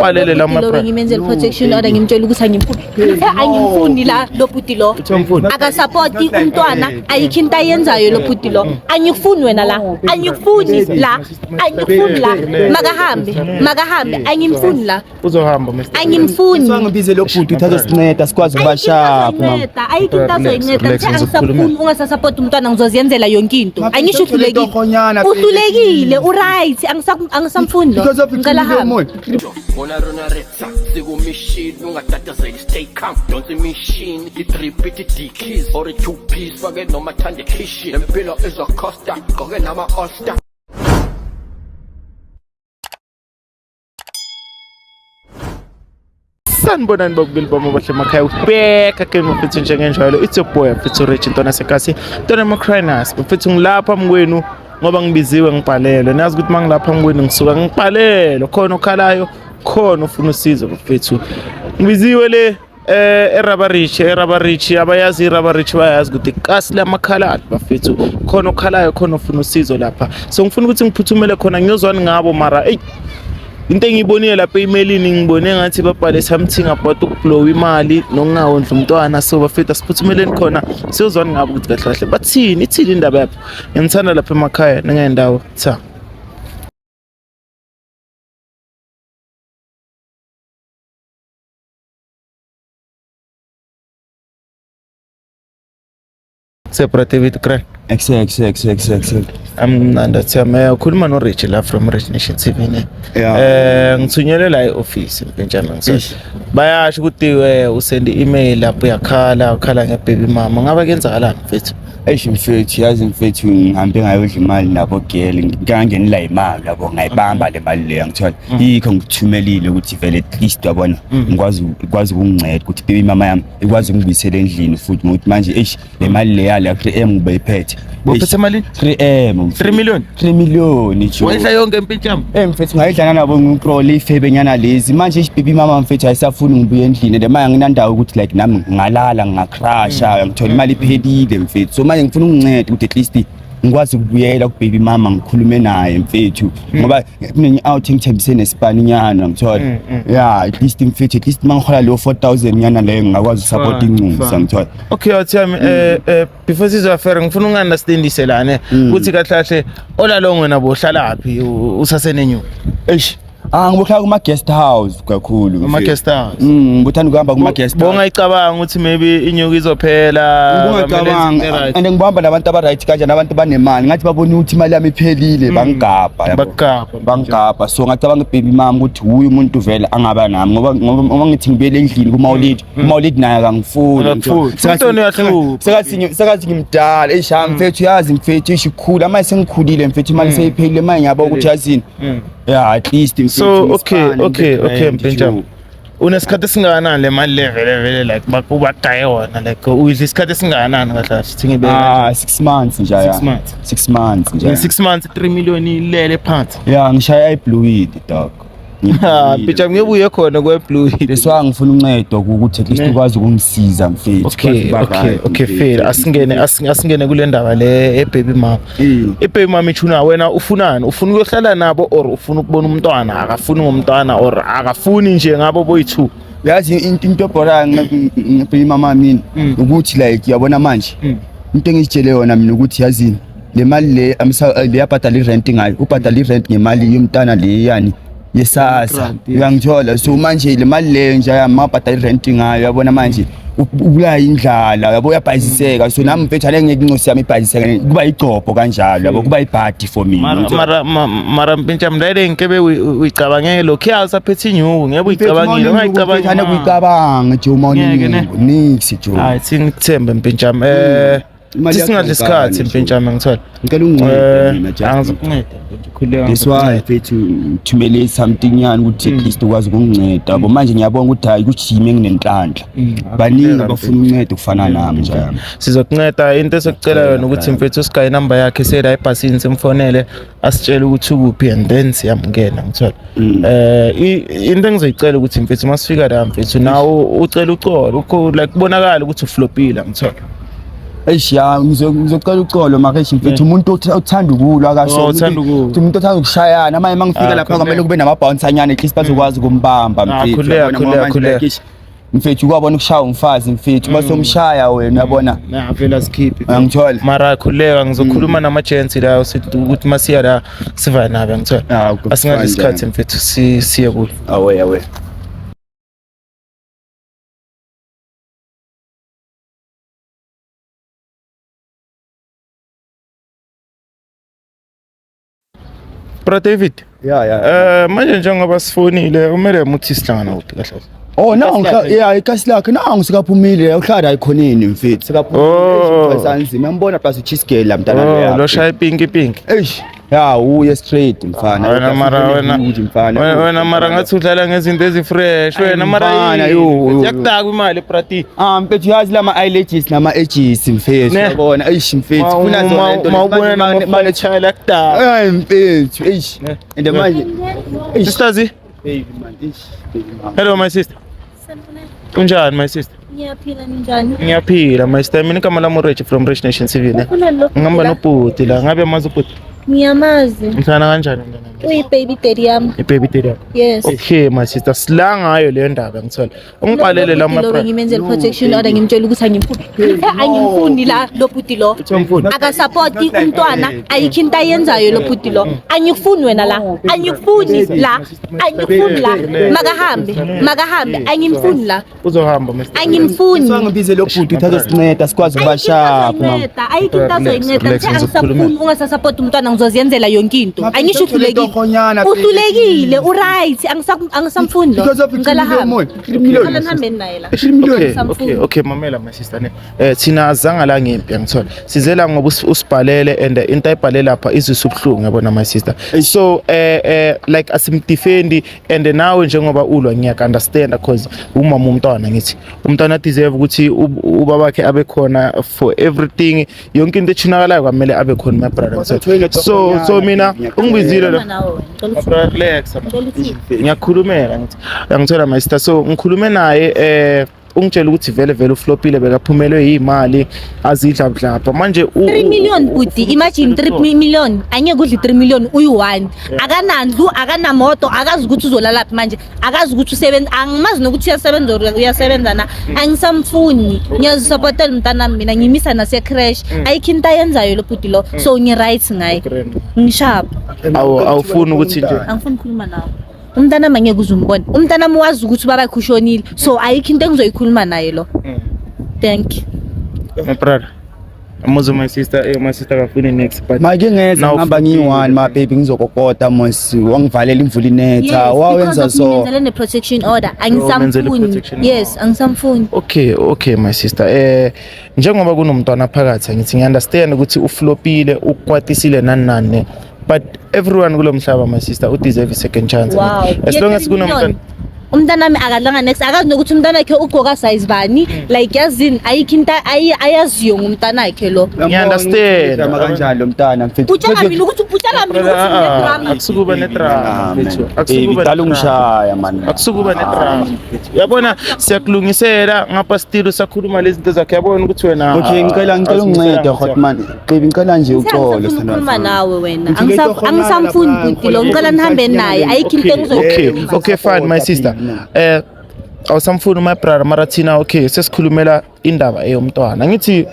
Ubhalele la Lo ma ngimenzela protection order, ngimtshela ukuthi angimfuni. Ngithe angimfuni la lo bhuti lo. Awumfuni? Akasapoti umntwana, ayikho into ayenzayo lo bhuti lo. Angikufuni wena la. Angikufuni la. Angikufuni la. Makahambe, makahambe. Angimfuni la. Uzohamba, Mr. Angimfuni. Sangibize lo bhuti uthi azosinceda sikwazi ukuba sharp, mama. Ayikho into azoyinceda. Relax, Ngithe ngizokukhulumela. angisafuni ungasasapoti umntwana, ngizoziyenzela yonke into. Angisho uhlulekile. Uhlulekile. Uhlulekile, uright. Angisamfuni lo. Because of Ngicela ahambe. Bona rona retsa sikumishini, ungatatazeli, stay calm, donsa imishini, i-three pit i-dickies or i-two piece, fake noma thande khishi, lempilo izocosta, gqoke nama-all star. Sanibonani babukeli bami abahle emakhaya, ubheka ke mfethu njengenjwayelo, it's your boy mfethu Rich Ntwana sekasi Ntwana Macrinas. Mfethu, ngilapha mkwenu ngoba ngibiziwe, ngibhalelwe. Nazi ukuthi mangilapha mkwenu ngisuka ngibhalelwe, khona okhalayo, khona ufuna usizo. Mfethu, ngibiziwe le eRabarich. eRabarich, abayazi iRabarich bayazi ukuthi kasi lamakhaladi bafethu, khona okhalayo, khona ufuna usizo lapha. So ngifuna ukuthi ngiphuthumele khona ngiyozwani ngabo. Mara eyi, into engiyibonile lapha e-emailini, ngibone ngathi babhale something about ukublow imali nokungawondli umntwana. So bafethu, asiphuthumeleni khona siyozwani ngabo ukuthi kahle kahle bathini, ithini indaba yapho. Ngiyangithanda lapha emakhaya ningendawo cha. Sepra David Grant. Exe exe exe exe exe. Amnandi athiyame, ukhuluma no Rich la from Rich Nation TV, ne? Yeah. Ngithunyelwe la e-office mpintshana ngiso. Eish. Bayasho ukuthi usend email lapho uyakhala, ukhala ngebaby mama. Ngabe kuyenzakalani, mfethu? Eish mfethu, yazi mfethu, ngihambe ngayodla imali nabo girl, ngangenela imali yabo, ngayibamba le mali leyo, ngithola. Yikho ngithumelile ukuthi vele at least yabona ngikwazi ikwazi ukunginceda ukuthi baby mama yami ikwazi ukungibuyisela endlini futhi, ngokuthi manje eish le mali leya le 3M ngibeyiphethe. Bophethe malini? 3M. 3 million. 3 million jo. Wayidla yonke impintshana. Mfethu, ngayidlana nabo ngiprole ifebenyana lezi. Manje baby mama mfethu ayisafuni ngibuye endlini, and manje anginandawo ukuthi like nami ngingalala ngingakrasha, ngithola imali iphelile mfethu. So manje ngifuna ungincede ukuthi at least ngikwazi ukubuyela ku baby mama ngikhulume naye mfethu, ngoba kunenye out engithembise nesipani nyana, ngithola. Yeah, at least mfethu, at least mangihola leyo 4000 nyana leyo ngingakwazi usupport Fine, incusa, fine. ngithola. Okay, athiyami, before sizofera ngifuna ungi-understandise lana ukuthi kahle kahle olalong wena bohlalaphi usasenenyuku? Eish, ah, ngibohlala kuma guest house kakhulu. Kuma guest house. Ngithanda ukuhamba kuma guest house. Bongayicabanga ukuthi maybe inyuku izophela? Ngingacabanga and ngibamba nabantu aba-right kanjani, abantu banemali, ngathi babona ukuthi imali yami iphelile, bangigabha, yabo. Bakugabha. Bangigabha, so ngacabanga baby mama ukuthi wuye umuntu vele angaba nami, ngoba ngithi ngibuyele endlini kumawulidi, umawulidi naye akangifuni. Akakufuni. Umntwana uyahlupha. Sekathi ngimdala. Eish, ha mfethu, yazi mfethu, eish ikhula manje, sengikhulile mfethu, imali seyiphelile manje, ngiyabona ukuthi yazini, yeah, at least mfethu, So okay, ngisipane, ngibe okay, grand, mpintshana. nje. Unesikhathi esingakanani le mali le vele vele like bakubagaye wona, like uyidla isikhathi esingakanani kahle kahle, thi ngibe Ah, 6 months nje ya. 6 months. 6 months nje. In 6 months 3 million ilele phansi? Yeah, ngishaya iblue dog. Ha, mpintshana, ngiyobuye khona kwe-blue. That's why ngifuna uncedo ukuthi at least Ne. ukwazi ukungisiza mfethu. Okay, Ukwazi ukuba okay, right, okay, mfethu. fair. Asingene kule ndaba le ebaby mama. Ibaby mama ithuna wena ufunani? Ufuna ukuyohlala nabo or ufuna ukubona umntwana? Akafuni ngomntwana or akafuni nje ngabo boyi-two? Yazi into ebhorayo ngebaby mama mina ukuthi like uyabona manje into engizitshele yona mina ukuthi yazini le mali le le yabhadala irent ngayo, ubhadala irent ngemali yomntana le yani yesasa. Grant, yes. Uyangithola? So manje le mali leyo nje yami mabhadala irent ngayo, uyabona manje ubulaya indlala, yabo, uyabhayisiseka. So nami mfethu ale ngeke incosi yami ibhayisiseke, kuba igcobho kanjalo, yabo, kuba ibhadi for mina. Mara mara mpintshana mndayele ngikebe uyicabange lokhu usaphethe inyuku, ngeke uyicabangile, ungayicabangi. Ungayicabanga kuyicabanga nje uma Ngeke, ne? nix jo. Hayi, thingikuthembe mpintshana. Imali Singadli yakho isikhathi ngane, mpintshana, ngithola. Ngicela ungincede mina just. Angizokunceda, khuleka. That's why mfethu ngithumele something yani ukuthi at least ukwazi ukunginceda, yabo. Manje ngiyabona ukuthi hayi kujime nginenhlanhla, baningi abafuna uncedo kufana nami nje yami. Sizokunceda. Into esokucela yona ukuthi mfethu usikaye inamba yakhe sela ebhasini, simfonele asitshele ukuthi ukuphi and then siyamngena, ngithola. Into engizoyicela ukuthi mfethu masifika la mfethu nawo ucela uxolo ukho like kubonakala ukuthi uflopile, ngithola. Eish ya ngizocela uxolo mara eish mfethu umuntu othanda ukulwa akasho Oh, uthanda ukulwa. umuntu othanda ukushayana manje mangifika Ah, lapha khululeka. kwamele kube nama-bouncer anyana at least bazokwazi ukumbamba Ah, mfethu khululeka, uyabona, ngoba khululeka, manje khululeka. like, eish, mfethu ukwabona ukushaya umfazi mfethu basomshaya wena uyabona. Na vele asikhiphi. Angithola. Mara khuleka ngizokhuluma nama-gents la usithi ukuthi masiya la sivane nabo ngithola. Ah, okay, Asingadli fine, isikhathi then. mfethu siye kulo. Awe awe. Bra David, Ya ya. Manje njengoba sifonile kumele ukuthi sihlangana kuphi kahle kahle? Oh no, yeah, ikasi lakhe nangu sikaphumile uhlala ayikhoneni mfethu. Sikaphumile. Oh. Sanzima uyambona plus ucheesecake la mntana Oh, lo shaya pinki pinki. Eish. Ya uye straight mfana. Wena mara wena Uthi mfana. wena mara ngathi udlala ngezinto ezi-fresh wena mara Mfana, yini? yo, yo, yo. Yakudaka imali brati. Ah mfethu yazi lama eyelashes nama edges mfethu Ne. uyabona eish mfethu funa zona lento Mawubona nama chayela yakudaka. Ay mfethu eish Ne. and manje eish Sisters, baby man eish baby man. hello my sister. Kunjani my sister? Ngiyaphila ninjani? Ngiyaphila my sister. Mina igama lami uRich from Rich Nation TV ne. Ufuna lo Ngihamba nobhuti la. Ngabe amazi ubhuti? Ngiyamazi. Mhlana kanjani mntana? Uyi-baby daddy yami. I-baby daddy yakho. Yes. Okay my sister, sila ngayo leyo ndaba ngithola. Ungibhalele la Lo ma bengimenzela protection order ngimtshela ukuthi angimfuni. Ngithe angimfuni la lo bhuti lo. Umfuni. Akasapoti umntwana, ayikho into ayenzayo lo bhuti lo. Angikufuni wena la. Angikufuni la. Angikufuni la. Makahambe, makahambe. Angimfuni la. Uzohamba my sister. Angimfuni. Sangibize lo bhuti uthathe sinceda sikwazi ukuba sharp mama. Ayinceda, ayikho into azoyinceda. Relax, Ngithe angisakufuni ungasasapoti umntwana ngizoziyenzela yonke into. Mafethu, Angisho uthole uhlulekile. tohonyana, baby. Uhlulekile, uright. Angisamfuni lo. Because of Ngicela 3 million ahambe. more. 3 million. Ngicela nihambeni naye la. 3 million. Okay, Samfuni. okay, okay, mamela my sister ne. Thina azange la ngempi angithola. Size la ngoba usibhalele and into ayibhale lapha izwisa ubuhlungu yabona my sister. So like asimdefendi and nawe njengoba ulwa ngiyak understand because umama umntwana ngithi umntwana deserve ukuthi ubabakhe abe khona for everything yonke into echunakalayo kwamele abe khona my brother. So mina ungibizile lo. Khuluma nawe wena. Ngicela My uthule. brother, relax. Ngicela uthule. Ngiyakhulumela ngithi uyangithola my sister so ngikhulume naye ungitshela ukuthi vele vele uflopile bekaphumelwe yimali azidla budlapha manje 3 million bhuti, imagine 3 million. Angeke udle 3 million uyi-one. Akanandlu, akanamoto, akazi ukuthi uzolalaphi manje, akazi ukuthi usebenza, angimazi nokuthi uyasebenza or uyasebenza na. Angisamfuni. Ngiyazisapotela umntanami mina, ngimisa nase-creche. Ayikho into ayenzayo lo bhuti lo. So ngi-right ngaye. Ngisharp. Awufuni ukuthi nje Angifuni ukukhuluma nawe. Umntanami angeke uze umbone. Umntanami wazi ukuthi ubabakhe ushonile. So ayikho into engizoyikhuluma naye lo. Thank you. My brother amuzo my sister my sister akafuni next but Manje ngeza Now ngihamba ngiyi-one ma baby ngizokokota mos wangivalela imvula inetha wawenza so ngenzele ne-protection order. Wamenzela Angisamfuni. i-protection Yes, angisamfuni. Okay, my sister. Njengoba kunomntwana phakathi ngithi ngiunderstand ukuthi uflopile, ukwatisile nani nani. Ne. But everyone kulo mhlaba my sister u deserve a second chance. Wow. As long Ye as 3 kunomntwana million. Umntanami akadlanga next, akazi nokuthi umntanakhe ugqoka size bani, like yazini ayikho into ayaziyo ngumntanakhe lo. Ngiya-understand. Drama kanjani lo mntana mfethu? Utshela mina ukuthi utshela mina ukuthi ngine-drama. Akusukuba nedrama mfethu. Baby Akusukuba dala nedrama. ungishaya man. Akusukuba nedrama mfethu. Uyabona siyakulungisela ngapha still sakhuluma lezi zinto zakhe yabona ukuthi wena Okay ngicela ungincede Hotman. Baby ngicela nje uxolo Angifuni sithandwa ukukhuluma sami. nawe wena. Ngithule Angisamfuni itohonyana bhuti lo, lapha, ngicela nihambe naye. Ayikho into Okay, engizoyikhuluma. okay, fine my sister. Awusamfuni my brother mara thina okay sesikhulumela indaba eyomntwana. Ngithi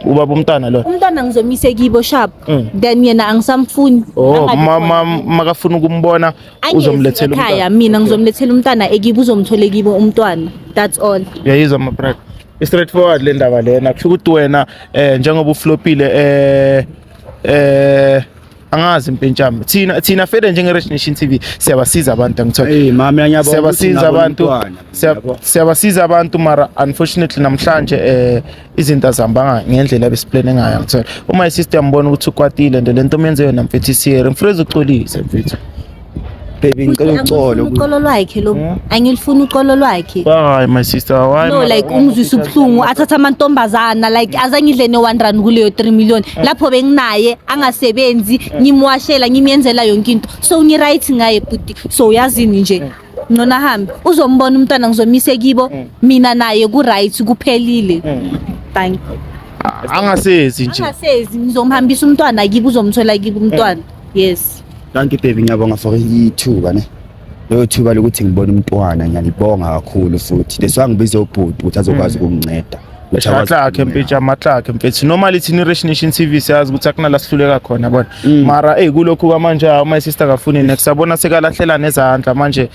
ubaba umntwana lo. Umntwana ngizomise kibo sharp. Then yena angisamfuni. Oh, Angabi ma khona. ma makafuna ukumbona Angezi uzomlethela ekhaya umntwana. mina ngizomlethela umntwana ekibo uzomthola ekibo umntwana. That's all. Uyayizwa my brother. I straightforward le ndaba lena. Kusho ukuthi wena njengoba uflopile angazi impentshami. Thina fele njenge Rich Nation TV siyabasiza abantu angithola. Hey mama mina ngiyabonga ukuthi Siyabasiza ngabona abantu umntwana, yabo. siyabasiza abantu mara unfortunately namhlanje izinto azihambanga ngendlela ebesiplane ngayo ngithola. Uma isister yambona ukuthi ukwatile nje lento omenze yona mfethu isiyere ngifuna uxolise mfethu. Baby ngicela uxolo. Angilifuni uxolo lwakhe lo. Angilifuni uxolo lwakhe. Why my sister why No mara? like ungizwisa ubuhlungu athatha amantombazana like azangidle ne-1 rand kuleyo 3 million lapho benginaye angasebenzi ngimwashela ngimyenzela yonke into so ngi-right ngaye bhuti so uyazini nje ngcono ahambe uzombona umntwana ngizomise kibo mina naye ku-right kuphelile. Thank you. Angasezi nje. Angasezi, ngizomhambisa umntwana kibo, uzomthola kibo umntwana. Yes. Thank you baby, ngiyabonga for ithuba ne. Leyo thuba lokuthi ngibone umntwana, ngiyalibonga kakhulu futhi. Leswa ngibize ubhuti ukuthi azokwazi ukunginceda. Ukuthi akwazi Matlakhe ukunginceda. mpitsha, matlakhe mfethu. Normally thina i-Rich Nation TV siyazi ukuthi akunala sihluleka khona, yabona. Mara ey, kulokhu kwamanje, hawu, my sister kafuni next, yabona, sekalahlela nezandla manje.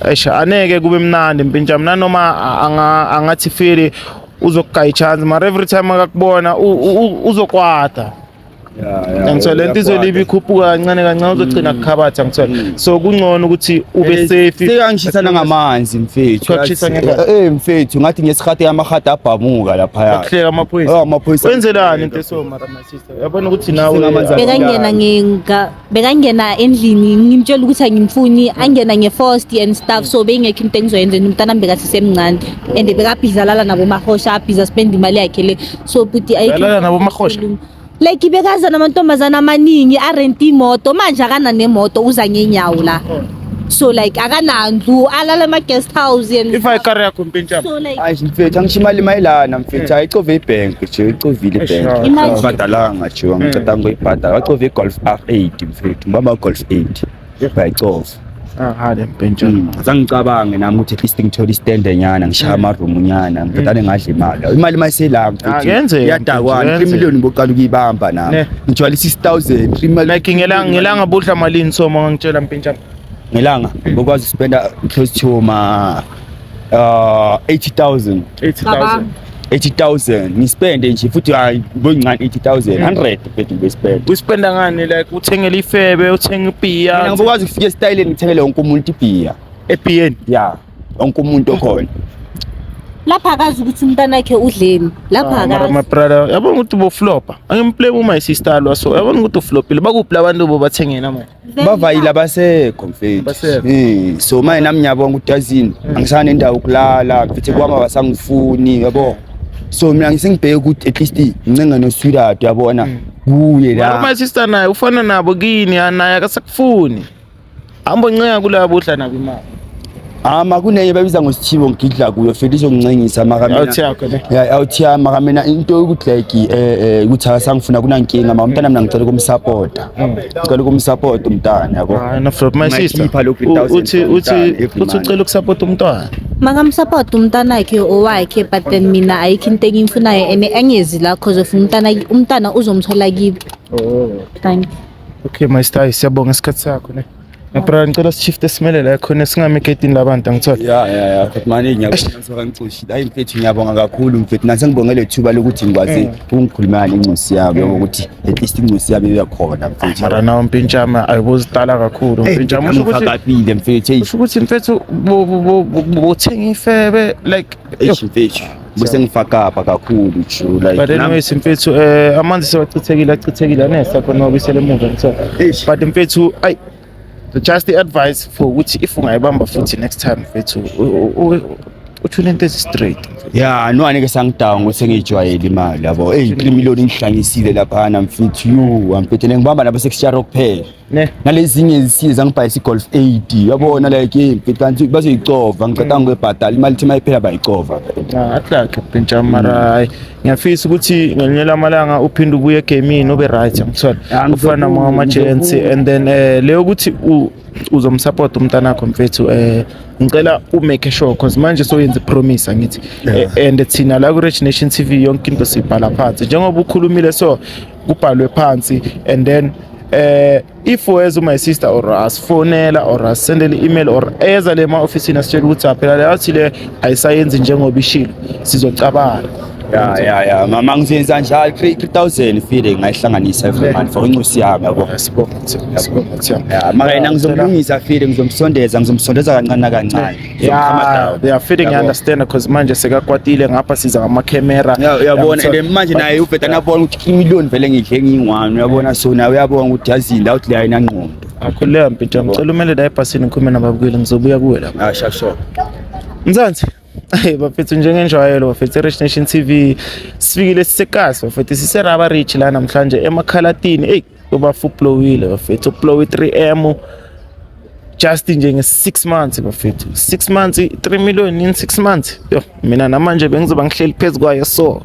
Eish, aneke kube mnandi mpintsha. Mina noma angathi feel uzokugaya i-chance, mara every time akakubona uzokwata. Angithola lento izolibe ikhuphuka kancane kancane, uzogcina kukhabatha, angithola. So kungcono ukuthi ube safe. Sekangishisa nangamanzi mfethu. Kuyakushisa ngegazi? Mfethu, ngathi ngesikhathi amahata abhamuka laphaya. Akuhleka amaphoyisa. Oh, amaphoyisa. Wenzelani into eso mara, my sister? Yabona ukuthi nawe Ngamanzi. Bekangena bekangena endlini, ngimtshela ukuthi angimfuni, angena nge-force and stuff, so beyingekho into engizoyenza. Umntana bekasisemncane and bekabhizi alala nabo mahosha, abhizi aspend imali yakhe le, so buti ayikho. Alala nabo mahosha? Like bekaza namantombazana amaningi, arente imoto. Manje akana nemoto, uza ngenyawo la, so like akanandlu, alala ema-guest house and If ayikari yakho mpintsha. So like Hayi mfethu, angisho imali mayilana mfethu, ayicove ibhenki nje, icovile ibhenki. Imagine. Ngibhadalanga nje, ngiceda ngiyibhadala. Wacove i-Golf R8 mfethu, ngibamba Golf 8. Bayicova. Ah, hale mpintsha. Zange ngicabange nami ukuthi at least ngithole istende nyana, ngishaya amarumu nyana, ngidane ngadla imali. Imali mayisela Ah, kuyenzeka, iyadakwana, 3 kuyenzeka. million boqala ukuyibamba nami. Ne. Ngijwayele 6000, 3 million. Like ngelanga budla malini soma, ngitshela mpintsha? Ngelanga bokwazi uspenda close to ma 80,000. 80,000. 80,000 ngispende nje futhi, hayi boyincane 80,000, 100 mfethu ngispende. Uspenda ngani? Like uthengele ifebe, uthenga ibhiya? Mina ngibokwazi ukufika esitayeleni ngithengele wonke umuntu ibhiya. Ebhiyeni? Ya, wonke umuntu okhona. Lapha akazi ukuthi umntana wakhe udleni lapha. Ah, mara my Akazi. brother, yabona ukuthi boflopa, angimplay uma sister lwa, so yabona ukuthi uflopile. Bakuphi labantu bobathengena manje? Bavayile, abasekho mfethu. Abasekho. So manje nami ngiyabonga ukuthi yazini, angisana nendawo yokulala mfethu, kwami abasangifuni, yabo. So mina ngisengibheke ukuthi at least ngincenga nosweetheart, uyabona, kuye Mara la. my sister naye ufana nabo kini, naye akasakufuni, hamba uncenga kulabo udla nabo imali. Ama kunenye babiza ngosithibo, ngidla kuyo fela, izongincengisa mara mina. Awuthi yakho ne. Ya, awuthi yami, mara mina into yokuthi like ukuthi akasangifuna kunankinga, mara umntana mina ngicela ukumsupporta. Ngicela ukumsupport umntana, yabo. Hayi no flop, my sister. Ungakhipha lokhu 3,000 Uthi for uthi umntana every uthi month. ucela ukusupport umntwana. Makamsupport umntana wakhe, owakhe, but then mina ayikho into engimfunayo and angezi la cause of umntana. Umntana uzomthola kibo. Oh. Thank you. Okay my star, siyabonga isikhathi sakho ne. My brother, ngicela sishifte simele la khona, singami egedini labantu, angithola. Ya, but manje ngiyabonga sokangixoshile. Hayi mfethu, ngiyabonga kakhulu mfethu. Nase ngibongele ithuba lokuthi ngikwazi ukungikhulumela nencosi yami, yabo, ukuthi at least incosi yami ibe khona mfethu. Mara nawo mpintshama ayibozitala kakhulu mpintshama, usho ukuthi Ngifakapile mfethu. Hey, usho ukuthi mfethu bothenga ifebe like yo. eish mfethu. Bese ngifakapha kakhulu ju like. But anyways mfethu, amanzi sewachithekile, achithekile, anesa khona wabuyisela emuva, ngithola. Eish. But mfethu, ay, just the advice for ukuthi if ungayibamba futhi next time mfethu, uthule into ezi-straight. Ya, no, anike sangidawanga ukuthi sengiyijwayele imali, yabo. Hey, 3 million ngihlanyisile laphana mfethu. Yo, mfethu, ngibamba nabo sekusharo kuphela. Ne. Nalezinye zisiza ngibhayisa i-Golf 8, yabona, like hey mfethu, kanti bazoyicova, ngiceda ngiyibhadala imali, ithi mayiphela bayicova. Ah, atlakhe mpintshama, mara hayi, ngiyafisa ukuthi ngelinye lamalanga uphinde ubuye egamini, ube right, ngithola. Ya, ufana ngizobuya, nama-gents ngizobuya. And then leyo ukuthi uzomsupport umntanakho mfethu, ngicela umake sure, cause manje soyenza ipromise, angithi? And thina la ku-Rich Nation TV yonke into siyibhala phansi, njengoba ukhulumile, so kubhalwe phansi. And then if weza my sister or asifonela or asendele email or eza le ema-ofisini asitshela ukuthi "Ah, phela le athi le ayisayenzi njengoba ishilo," sizocabana. Ya, mama, ngizoyenza njalo. 3000 file ngayihlanganisa every month for incosi yami, yabo. Sibonga, sibonga, sibonga. Ya, mara yena ngizomlungisa file, ngizomsondeza kancane nakancane. Yeah, feeling, I understand, because manje sekakwatile ngapha, siza ngamakhemera. Ya, uyabona, and then manje naye uveda nabona ukuthi imillion vele ngidle ngiyi-one, uyabona, so naye uyabona ukuthi yazini la uthi le ayinangqondo. Akhululeka mpintshana, ngicela umele la ebhasini, ngikhulume nababukeli, ngizobuya kuwe lapha. Ah, sharp sharp. Mzansi. Hey bafethu, njengenjwayelo bafethu, Rich Nation TV sifikile, sisekasi bafethu, siseraba rich la namhlanje emakhalatini. Hey, ubafu ublowile bafethu, ublow 3M just nje nge-6 months bafethu, 6 months, 3 million in 6 months. Yo, mina namanje bengizoba ngihleli phezu kwayo, so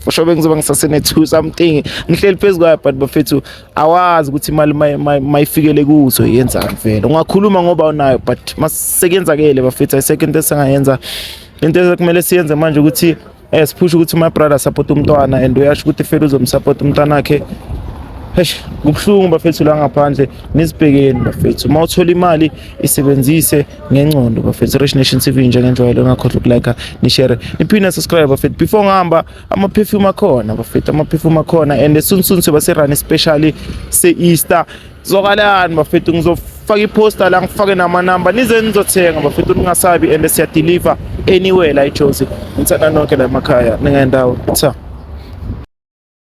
For sure bengizoba ngisasene 2 something ngihleli phezu kwayo, but bafethu, awazi ukuthi imali mayifikele kuzo yenzani. Vele ungakhuluma ngoba unayo, but masekenzakele, bafethu, ayisekho into esingayenza. Into ekumele siyenze manje ukuthi siphushe ukuthi my brother support umntwana, and uyasho ukuthi fele uzomsupport umntwana wakhe. Eish, kubuhlungu bafethu la ngaphandle. Nisibhekeni bafethu, uma uthola imali isebenzise ngengcondo bafethu. Rich Nation TV njengenjwayelo, ungakhohlwa ukulike, nishare, niphinde subscribe bafethu. Before ngihamba, ama-perfume akhona bafethu, ama-perfume akhona, and soon soon soba serun especially se-Easter zokalani bafethu. Ngizofaka iposter la, ngifake namanamba, nize nizothenga bafethu, ningasabi, and siyadeliver anywhere la eJozi. Ngithanda nonke la emakhaya, ningendawo. Tha.